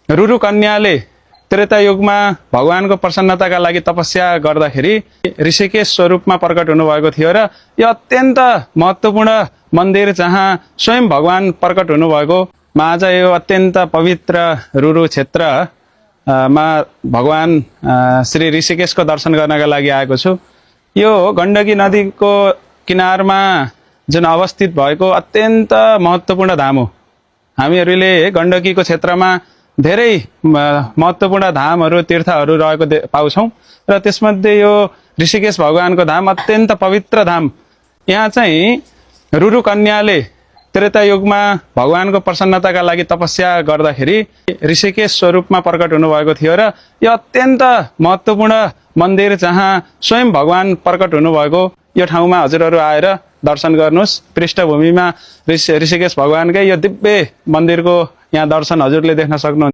रुरु कन्याले त्रेता युगमा भगवानको प्रसन्नताका लागि तपस्या गर्दाखेरि ऋषिकेश स्वरूपमा प्रकट हुनुभएको थियो र यो अत्यन्त महत्त्वपूर्ण मन्दिर जहाँ स्वयं भगवान प्रकट हुनुभएको मा आज यो अत्यन्त पवित्र रुरु क्षेत्रमा भगवान श्री ऋषिकेशको दर्शन गर्नका लागि आएको छु। यो गण्डकी नदीको किनारमा जुन अवस्थित भएको अत्यन्त महत्त्वपूर्ण धाम हो। हामीहरूले गण्डकीको क्षेत्रमा धेरै महत्त्वपूर्ण धामहरू तीर्थहरू रहेको पाउँछौँ र त्यसमध्ये यो ऋषिकेश भगवानको धाम अत्यन्त पवित्र धाम। यहाँ चाहिँ रुरु कन्याले त्रेता युगमा भगवानको प्रसन्नताका लागि तपस्या गर्दाखेरि ऋषिकेश स्वरूपमा प्रकट हुनुभएको थियो र यो अत्यन्त महत्त्वपूर्ण मन्दिर जहाँ स्वयं भगवान प्रकट हुनुभएको यो ठाउँमा हजुरहरू आएर दर्शन गर्नुहोस्। पृष्ठभूमिमा ऋषिकेश भगवानकै यो दिव्य मन्दिरको यहाँ दर्शन हजुरले देख्न सक्नुहुन्छ।